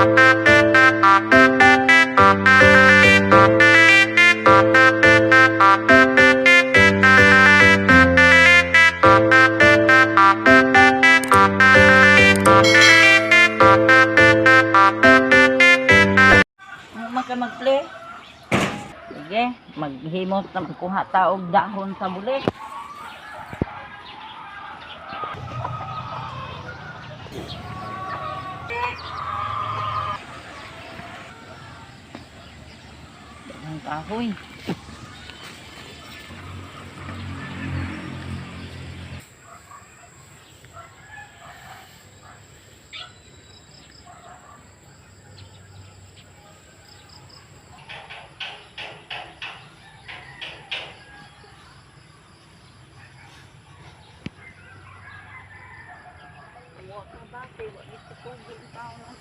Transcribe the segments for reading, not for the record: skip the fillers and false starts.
Ano man ka mag-play? Sige, maghimot na magkuha ta og dahon sa bulik. Dahon kahoy. Wa ka ba kay wa gitukugi ang tao ng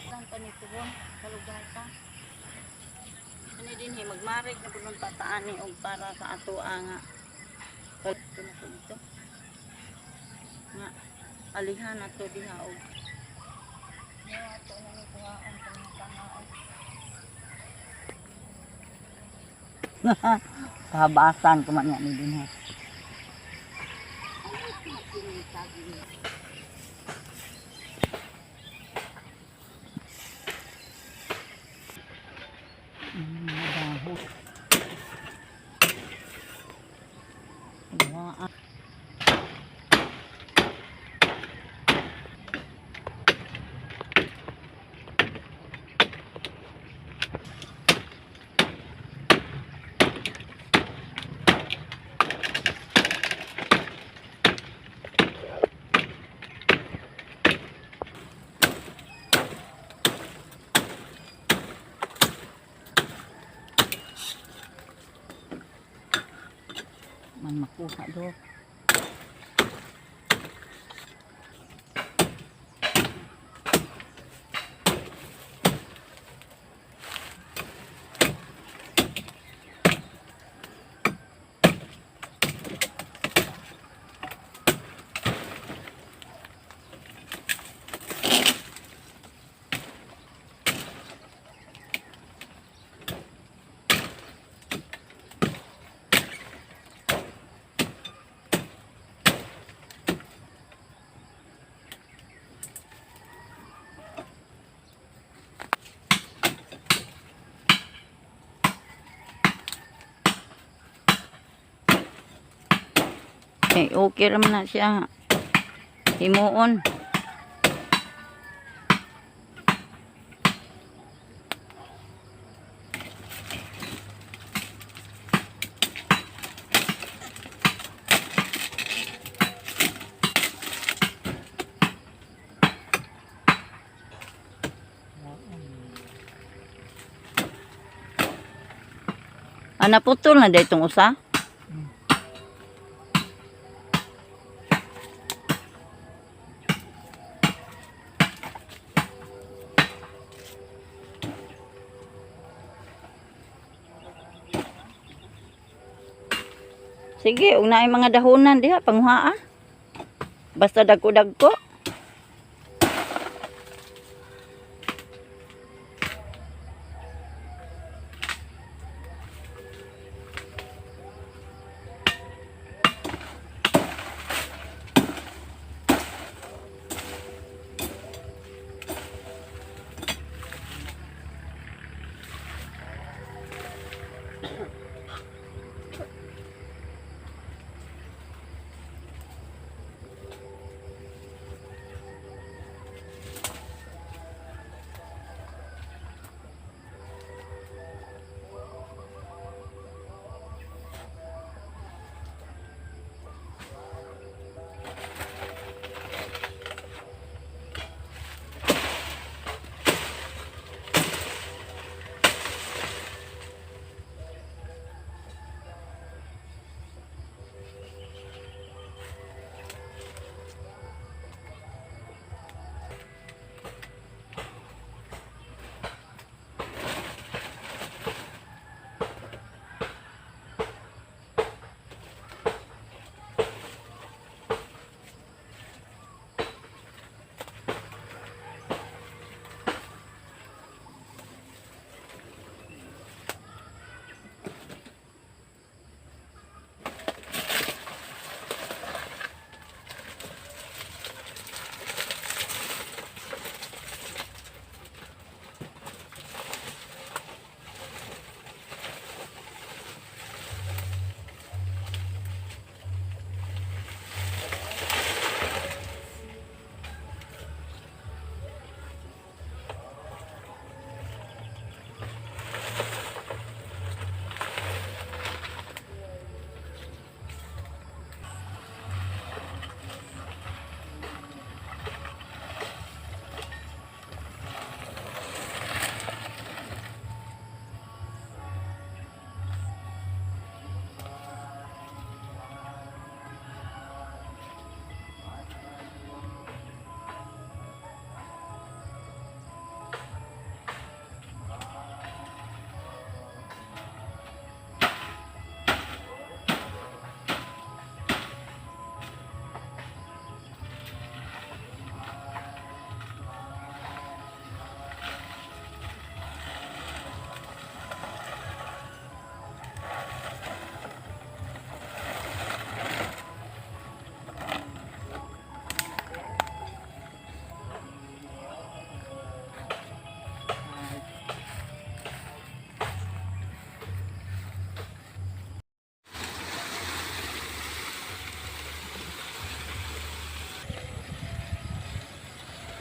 Saan pa ni Tubon? Sa lugar ta. Ano din he, magmarig na punong tataan ni og para sa ato nga. Ito na ko dito. Nga, alihan na to diha og. Nga, ato na ni kuhaon sa mga pangaon. Kahabasan ko man nga ni din he. Mabaho. Waa. Man makuha do. Eh, okay raman na siya. Himuon. Ah, naputol na dahil itong usa? Sige, ug naay mga dahonan diha panguhaa. Basta dagko-dagko.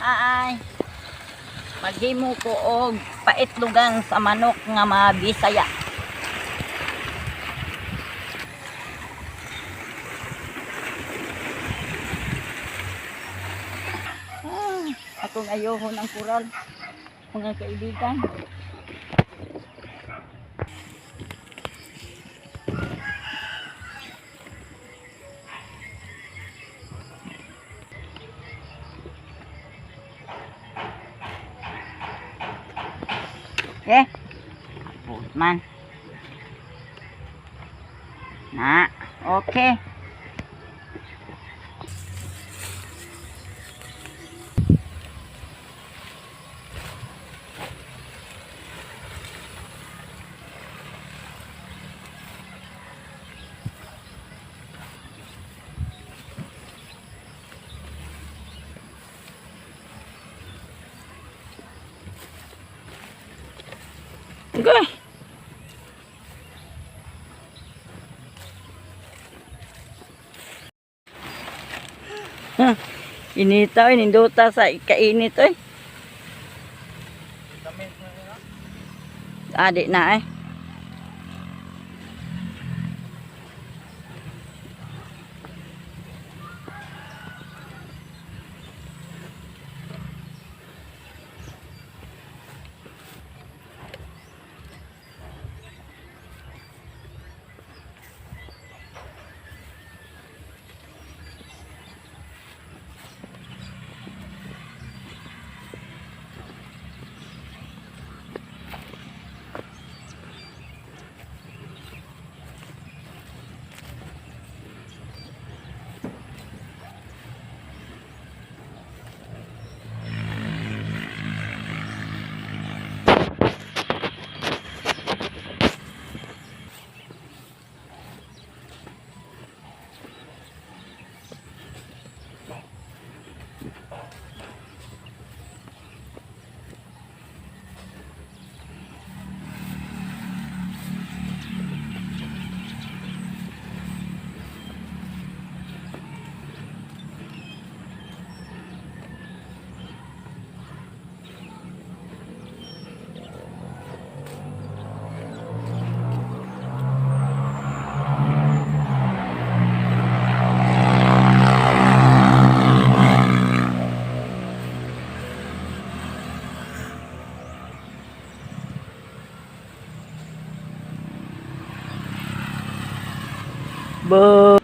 Hi. Maghimo ko og paitlogan sa manok nga mga Bisaya. Ah, akong ayohon ang kural, mga kaibigan. Okay. Abot man. Na, okay. Okay. Ha, inita oy, nindota sa kainit oy. Adi na eh. Bo.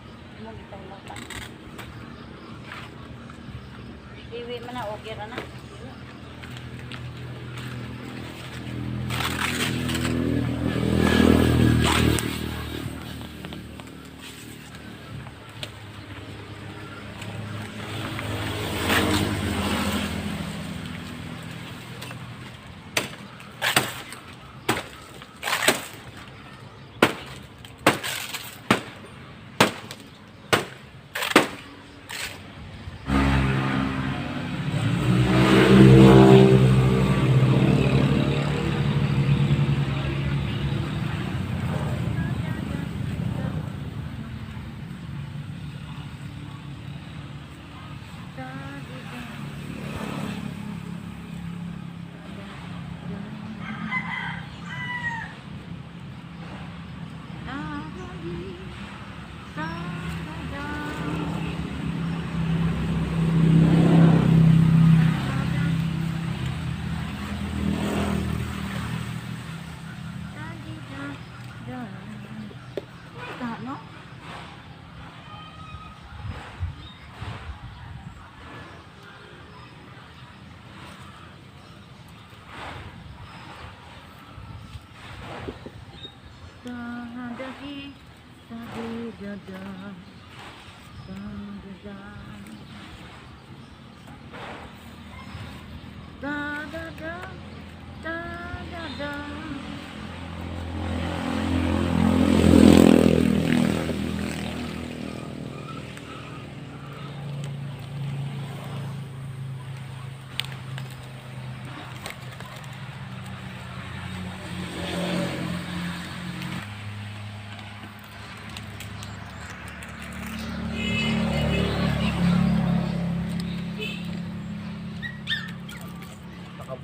Iwi man na, okay ra na.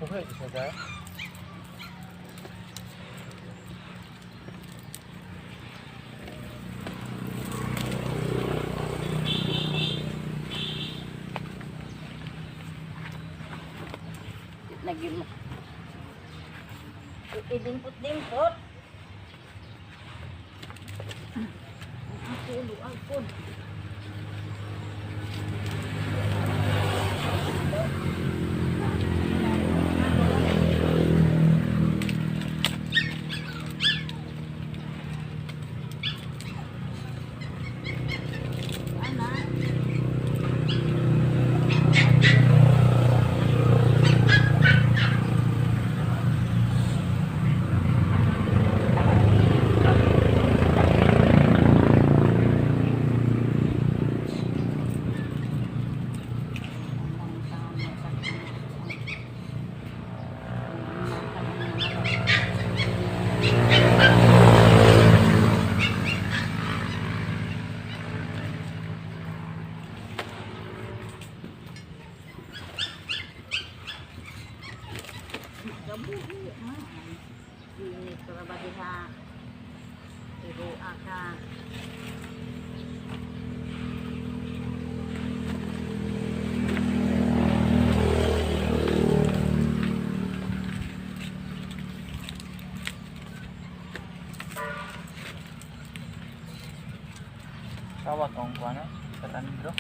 Buhay siya ka. Lagi mo. Idimpot-dimpot. Ang ulo, ang pod. Ana. Gabuhi man. Init ka ba diha? Irua ka. Sawa kong kuan eh. Sa Sandro.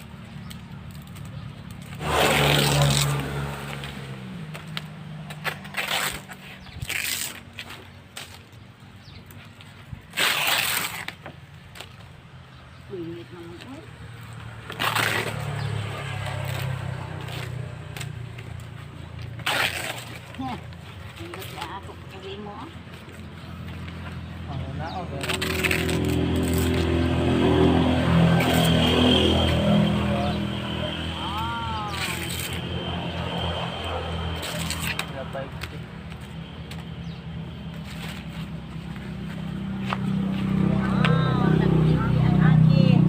Init naman oy. Heh. Hinggot na ako pagkabi mo. Ah. Ang una o gano'n. Wow. Sila bike. Wow, nagtindi ang akin.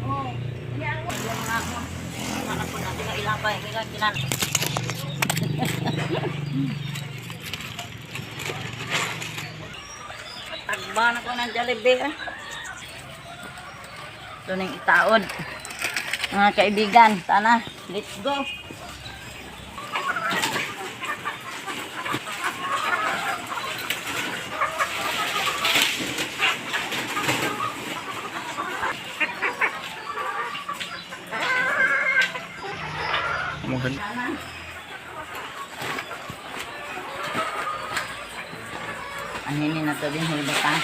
Oh, yan. Yung mga ako. Mga ako natin na ilabay. Kaya kinan. Tagba na ko ng Jollibee ah. Ito na yung itaod. Mga kaibigan, tana, let's go. Maganda. Tana. Aninin na to din, huli pa.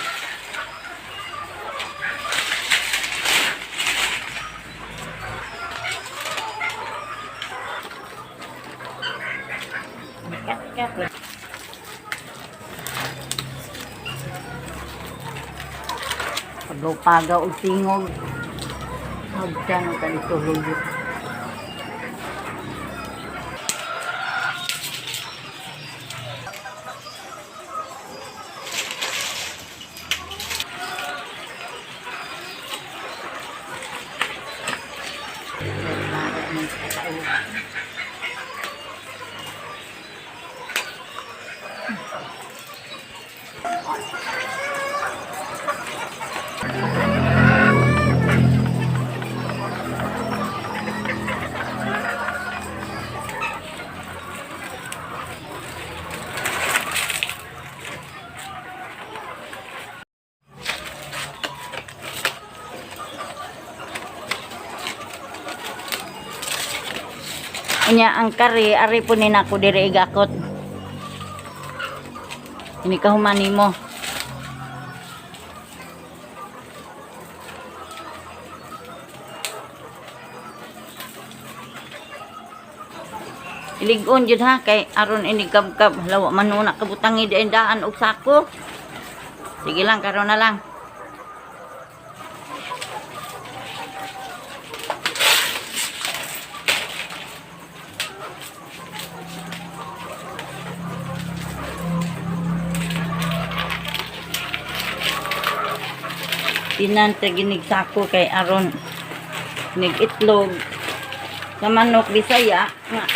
Kat, kat. Pagaw-pagaw og tingog. Hagdan og kanito hulot. Unya ang kari ari po ni nako diri igakot. Ini ka human nimo. Iligon jud ha kay aron ini kabkab lawa man una kabutangi di daan og sako. Sige lang karon na lang. Hapinan ta ginig sako kay aron nig itlog sa manok Bisaya nga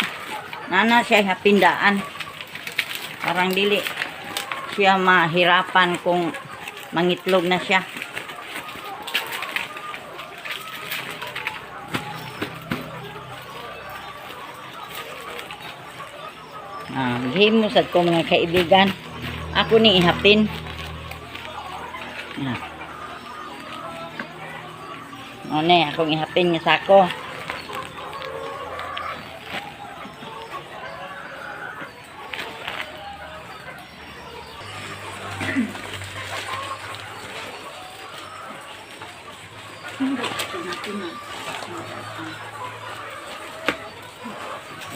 nana siya hapindaan. Parang dili siya mahirapan kung mangitlog na siya. Ah, gihimo sad ko, mga kaibigan. Ako ni ihapin. Ah. O ne, akong ihapin nga sako.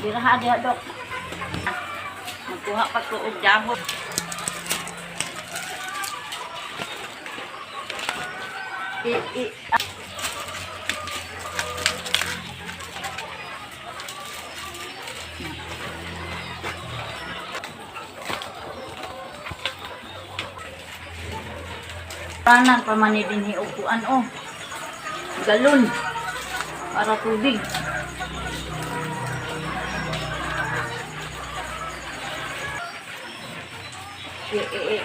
Diraha diha, dok. Magkuha pa ko og dahon. I, i, ah. Tanan pa man ni dinhi og kuan oh. Galon para tubig. I, i, i.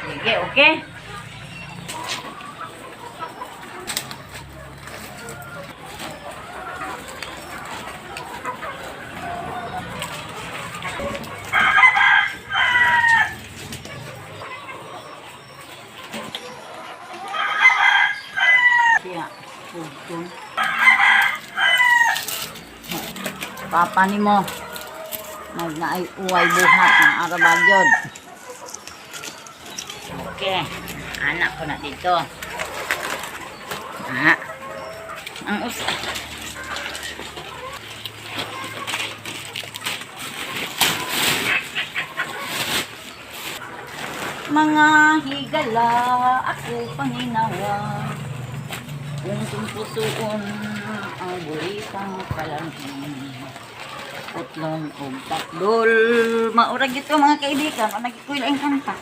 Sige, okay? Siya, pugtong. Papa ni mo, magnaay uway buhat ng arabagyod. Okay, anak ko na dito. Ah, ang usa. Mga higala, ako panginawa. Kung tumpusoon ang bulitang palangin. Putlon og takdol. Maurag ito, mga kaibigan. Ang nagikuil ang kanta.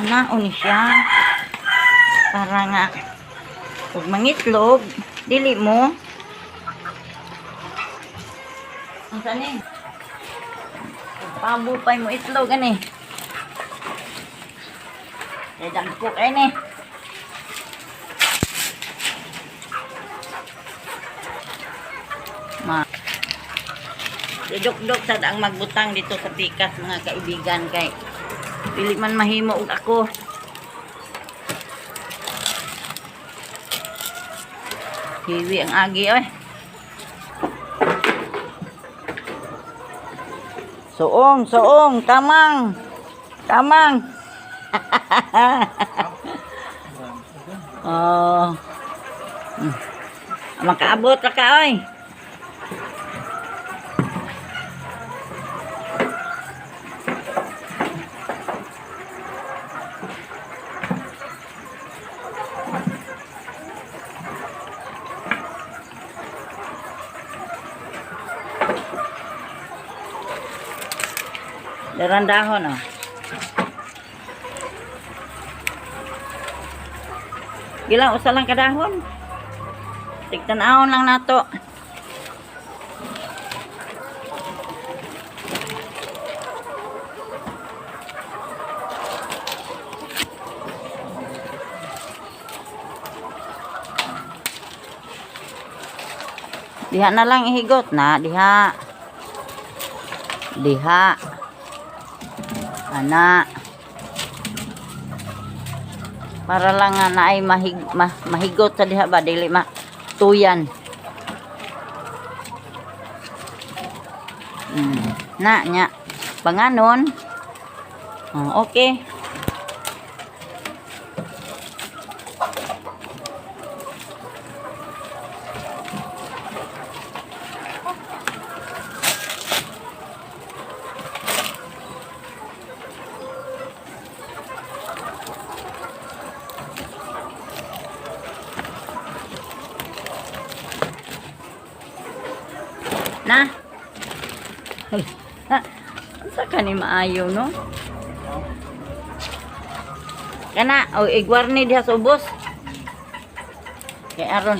Naon siya. Para nga ug mangitlog, dili mo. Ang sani? Pabo pa mo itlog ani. Kay dagko kay ni. Ma. Dudok-dok sad ang magbutang dito sa pikas, mga kaibigan, kay dili man mahimo og ako. Hiwi ang agi oy. Suong, suong, tamang. Tamang. Oh. Makaabot ra ka oy. Darandahon oh. Gilang usa lang kadahon. Tigtan-awon lang nato. Diha na lang ihigot na, diha. Diha. Ana. Para lang nga naay mahigot sa diha ba, dili ma tuyan. Na nya. Panganon. Oh, okay. Na. Unsa ka ni maayo, no? Kana o igwarni diha sa ubos. Kay aron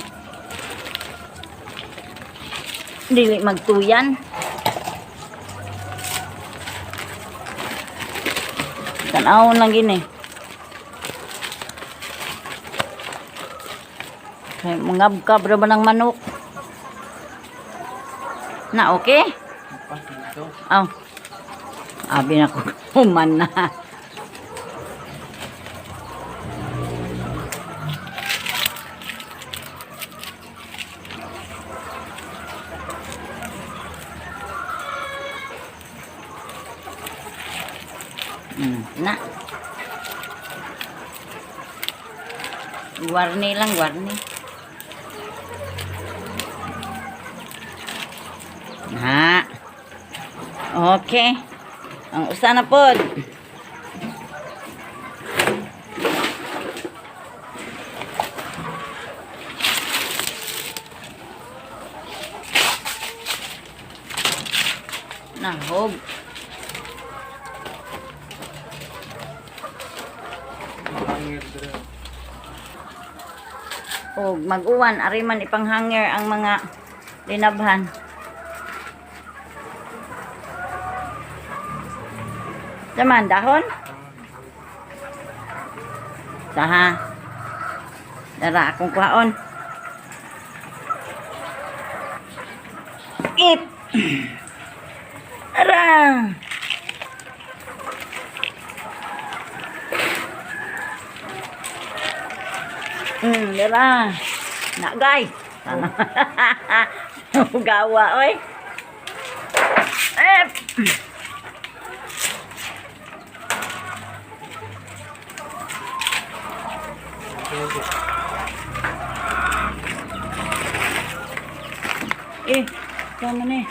dili magtuyan. Tanawon lang gini. Kay mangabkab ra ba ng manok? Na okay? Pa dito. Aw. Abi na ko human na. Na. Warni lang, warni. Na. Okay. Ang usa na pod. Nahog. Hangir dire. Og mag-uwan ari man ipanghanger ang mga linabhan. Taman dahon? Saha. Dara akong kuhaon. Ip. Ara. Dara. Nagay. Gawa, oy. Eh. Eh, tama na eh.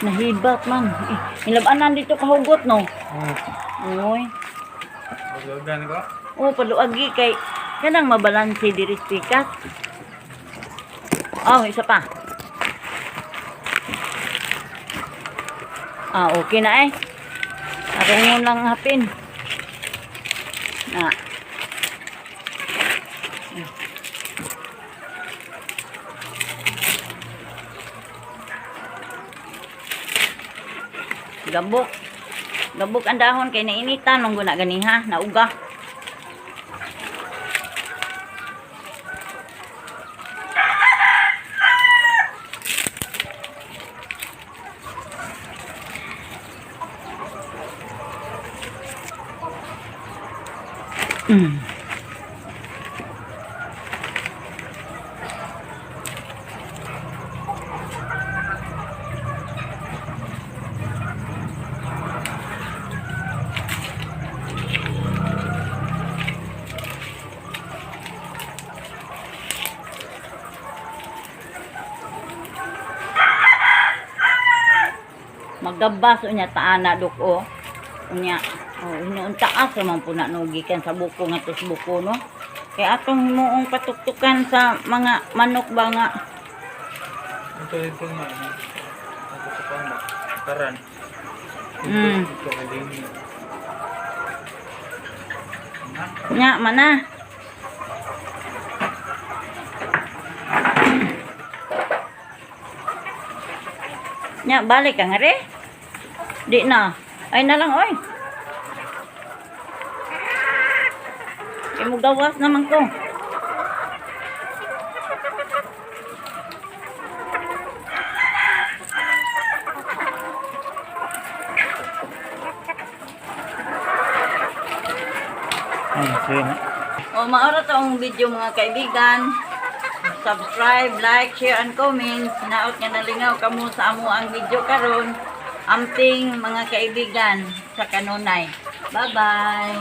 Nahibat man. Eh, nilabanan dito kahugot, no? Oh, Uy. paglugan ko. Oh, paluagi kay kanang mabalanse diri sa pikas. Oh, isa pa. Ah, okay na eh. Arungon lang hapin. Na. Gabok. Gabok ang dahon kay nainitan nung guna ganiha, nauga. Magabas unya taana dok o. Unya oh hinuon taas man po na no gikan sa buko nga tos buko no. Kay atong himuong patuktukan sa mga manok ba nga Ito ito nga. Ano? Ito sa pama. Karan. Ito kay Dini. Nya mana. Nya balik ka nga re. Di na. Ay na lang oy. Kay mo gawas naman ko. Ay, sige na. O maura to ang video, mga kaibigan. Subscribe, like, share, and comment. Hinaot nga nalingaw kamo sa amo ang video karon. Amting mga kaibigan sa kanunay. Bye-bye.